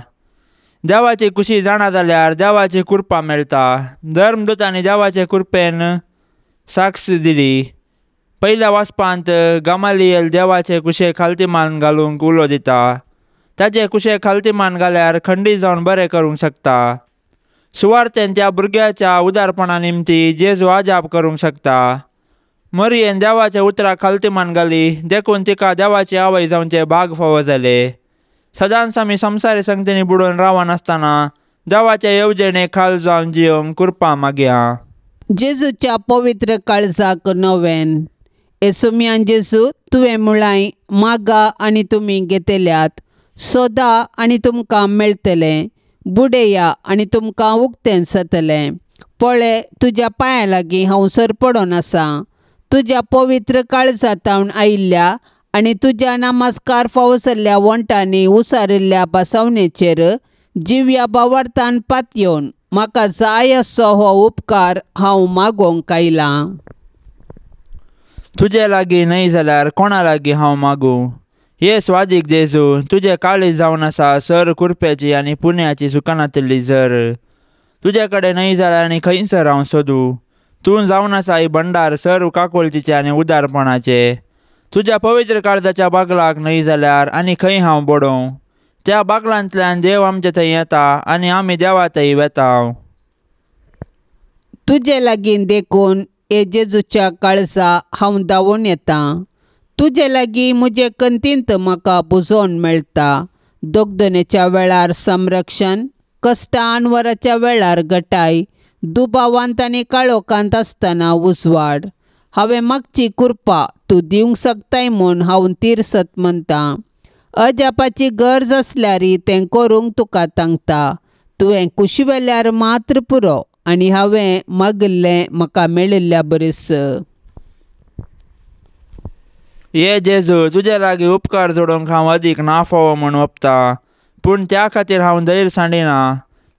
देवाची कुशी जाणा जाल्यार देवाची कृपा मेळटा. धर्मदूतांनी देवाचे कृपेन साक्ष दिली. पयल्या वाचपांत गमालियल देवाचे कुशे खालती मान घालूंक उलो दिता. ताचे कुशे खालती मान घाल्यार खंडीत जावन बरें करूंक शकता. सुवार्थेन त्या भुरग्याच्या उदारपणा निमती जेजू आजाप करूंक शकता. मरियेन देवाच्या उतराक खालती मान घाली, देखून तिका देवाची आवय जावचे भाग फावो जाले. सदांच आमी संवसारी संगतींनी बुडोवन रावनासतना देवाच्या येवजणे खाल जावन जियोंक कृपा मागया. जेजूच्या पवित्र काळजाक नवेन. येसुम्यान जेजू, तुवें म्हळां, मागा आनी तुमी घेतल्यात, सोदा आनी तुमकां मेळटलें, बुडया आनी तुमकां उक्तें जातलें. पळय, तुज्या पांयां लागीं हांव सरपडोन आसा. तुज्या पवित्र काळजांतावन आयिल्ल्या आनी तुज्या नमस्कार फावो जाल्ल्या वण्टांनी उसारिल्ल्या बसवणेचेर जिव्या भावार्थान पातयेवन म्हाका जाय असो हो उपकार हांव मागोवंक आयलां. तुजे लागीं न्हय जाल्यार कोणा लागीं हांव मागूं? हे स्वादीक जेजू, तुजें काळीज जावन आसा सर कुरप्याची आनी पुण्याची सुकानातिल्ली जर. तुजे कडेन न्हय जाल्यार आनी खंयसर हांव सोदूं? तूं जावन आसा ही भंडार सर काकुळटीचे आनी उदारपणाचे. तुज्या पवित्र काळजाच्या बागलाक न्हय जाल्यार आनी खंय हांव बडोवं? त्या बागलांतल्यान देव आमचे थंय येता आनी आमी देवा थंय वेता. तुजे लागीं देखून हे जेजूच्या काळजा हांव धांवून येता. तुजे लागीं म्हजे कंतींत म्हाका बुजोवन मेळटा. दोगदनेच्या वेळार संरक्षण, कश्टां अनवराच्या वेळार गटाय, दुबावांत आनी काळोखांत आसतना उजवाड. हांवें मागची कृपा तूं दिवंक शकताय म्हूण हांव तिरसत म्हणटा. अजापाची गरज आसल्यार तें करूंक तुका सांगता. तुवें कुशिवेल्यार मात्र पुरो आनी हांवें मागिल्लें म्हाका मेळिल्ल्या बरीस. ये जेजू, तुजे लागीं उपकार जोडूंक हांव अदीक ना फावो म्हूण वपता, पूण त्या खातीर हांव धैर्य सांडिना.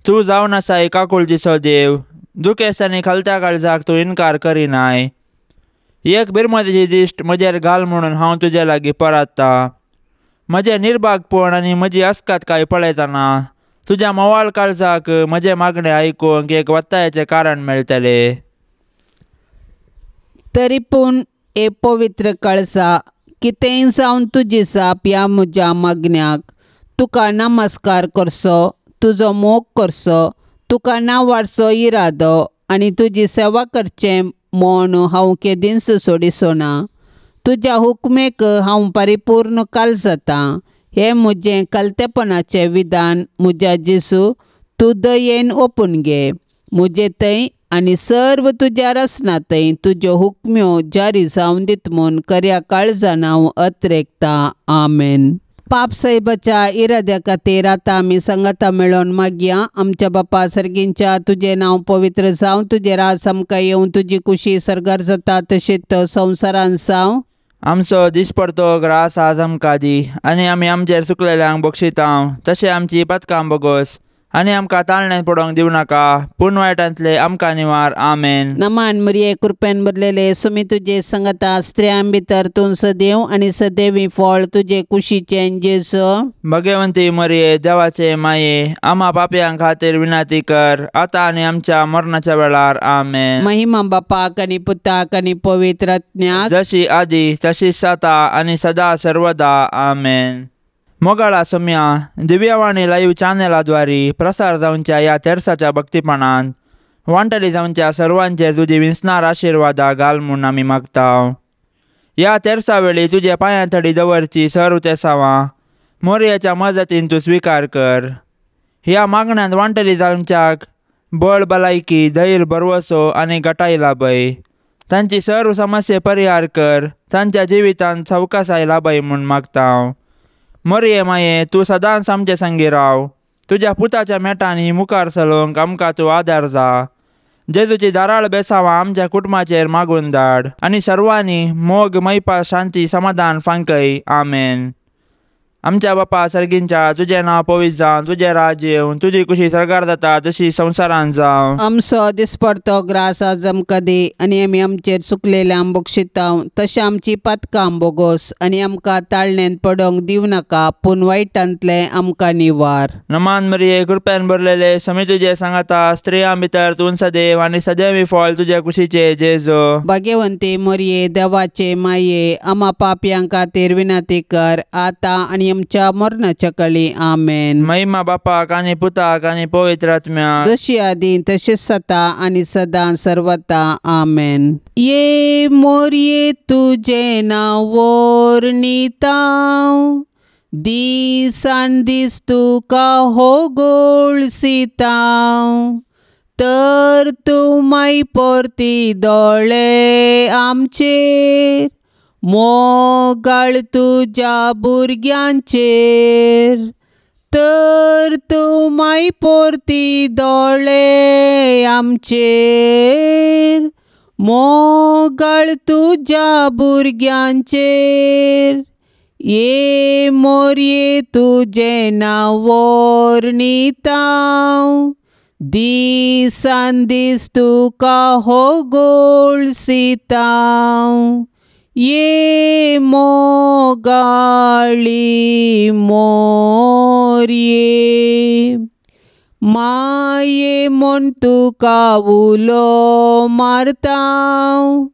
तूं जावन आसा काकुळटीचो देव, दुखेस्त आनी खालत्या काळजाक तूं इनकार करिनाय. एक बिरमतीची दिश्ट म्हजेर घाल म्हणून हांव तुजे लागीं परात्ता. म्हजें निर्भागपण आनी म्हजी अस्कातकाय पळयतना तुज्या मोवाळ काळजाक म्हजें मागणें आयकूंक एक वत्तायेचें कारण मेळटलें. तरी पूण हे पवित्र काळजा, कितेंय जावन तुजी जाप ह्या म्हज्या मागण्याक, तुका नमस्कार करचो, तुजो मोग करचो, तुका नांवाडचो इरादो आनी तुजी सेवा करचें म्हूण हांव केदींच सोडिचो ना. तुज्या हुकमेक हांव परिपूर्ण काल जाता. हें म्हजें कलतेपणाचें विधान म्हज्या जेजू तूं दयेन ओपून घे. म्हजे थंय आनी सर्व तुज्या रचना थंय तुज्यो हुकम्यो जारी जावन दीत म्हूण खऱ्या काळजान हांव अत्रेकता. आमेन. पाप साहेबाच्या इराद्या खातीर आतां आमी सांगाता मेळोवन मागया. आमच्या बापा सर्गींच्या तुजें नांव पवित्र जावं, तुजें राज आमकां येवं, तुजी कुशी सर्गार जाता तशीच संवसारान जावं. आमचो दिसपडतो ग्रास आज आमकां दी आनी आमी आमचेर चुकलेल्यांक बक्षितांव तशें आमची पथकां बोगोस आनी आमकां ताळण्यान पडोवंक दिवं नाका पूण वायटांतले आमकां निवार. आमेन. नमान मरिये कृपेन भरलेले सुमी तुजे संगता, स्त्रियां भितर तूं सदैव आनी सदैवी फळ तुजे कुशीचें जेजू. भगवंती मरिये देवाचे माये आमा पापयां खातीर विनंती कर आतां आनी आमच्या मरणाच्या वेळार. आमेन. महिमा बापाक आनी पुताक आनी पवित्र आत्म्याक, जशी आदी तशीच आतां आनी सदा सर्वदा. आमेन. मोगाळा सोम्या दिव्यवाणी लाईव्ह चॅनलाद्वारे प्रसार जावच्या ह्या तेरसाच्या भक्तीपणान वांटली जावच्या सर्वांचेर तुजी विंचणार आशिर्वादा घाल म्हूण आमी मागता. ह्या तेरसा वेळी तुज्या पांयां थडी दवरची सर्व तेसावां मोरयाच्या मजतीन तूं स्विकार कर. ह्या मागण्यांत वांटली जावच्याक बळ भलायकी धैर्य भरवसो आनी गटाय लाभय. तांची सर्व समस्ये परिहार कर. तांच्या जिवितांत सवकासाय लाभय म्हूण मागता. मरिये माये तूं सदांच आमचे संगी राव. तुज्या पुताच्या मेटांनी मुखार चलोवंक आमकां तूं आदार जा. जेजूची धाराळ बेसावां आमच्या कुटुंबाचेर मागून धाड आनी सर्वांनी मोग मैपा शांती समाधान फांकय. आमेन. आमच्या बापा सर्गींच्या तुजें नांव पवित्र जावं, तुजें राज्य येवं, तुजी कुशी सर्गार जाता तशी संवसारान जावं. आमचो दिसपडतो ग्रास आज आमकां दी आनी आमी आमचेर चुकलेल्यांक बक्षितांव तशें आमची पातकां बोगोस आनी आमकां ताळण्यांत पडोवंक दिवं नाका पूण वायटांतलें आमकां निवार. नमान मरिये कृपेन भरलेले समी तुजे सांगाता, स्त्रियां भितर तूं सदैव आनी सदैवी फळ तुज्या कुशीचे जेजू. भाग्यवंती मरिये देवाचे माये आमा पापयां खातीर विनंती कर आतां आनी आमच्या मरणाच्या कळी. आमेन. महिमा बापाक आनी पुताक आनी पवित्र आत्म्याक, जशी आदी तशीच सता आनी सदां सर्वता. आमेन. ये मोरये तुजें नांव वर्णितांव, दिसान दीस तुका हो गोळसितांव, तर तूं माय परती दोळे आमचेर, मोगाळ तुज्या भुरग्यांचेर, तर तूं माय परती दोळे आमचेर, मोगाळ तुज्या भुरग्यांचेर. ये मोरये तुजें नांव वर्णितांव, दिसान दीस तुका हो गोळसितांव, ये मोगाळी मोरये. माये म्हूण तुका उलो मारतांव,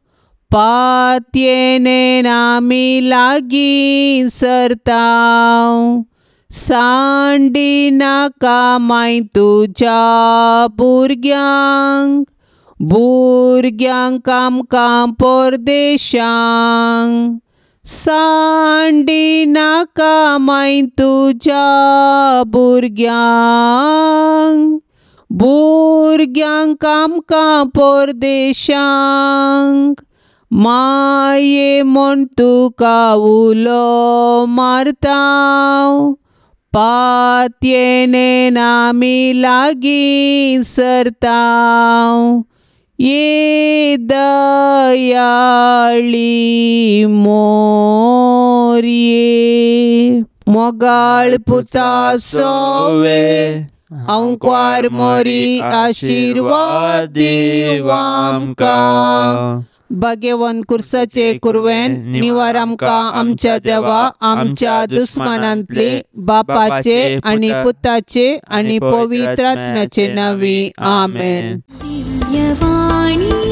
पातयेन आमी लागीं सरतांव, सांडी नाका माय तुज्या भुरग्यांक, भुरग्यांक आमकां परदेशांक, सांडी नाका माय तुज्या भुरग्यांक, भुरग्यांक आमकां परदेशांक. माये म्हूण तुका उलो मारतांव, पातयेन आमी लागीं सरतांव, ये दयाळी मोरये. मोगाळ पुता सोवे अंकवार मोरी आशिर्वाद दीव आमकां. भाग्यवंत कुर्साचे कुरवेन निवार आमकां आमच्या देवा आमच्या दुस्मानांतले बापाचे आनी पुताचे आनी पवित्र आत्म्याचे नांवी. आमेन. दिव्यवाणी.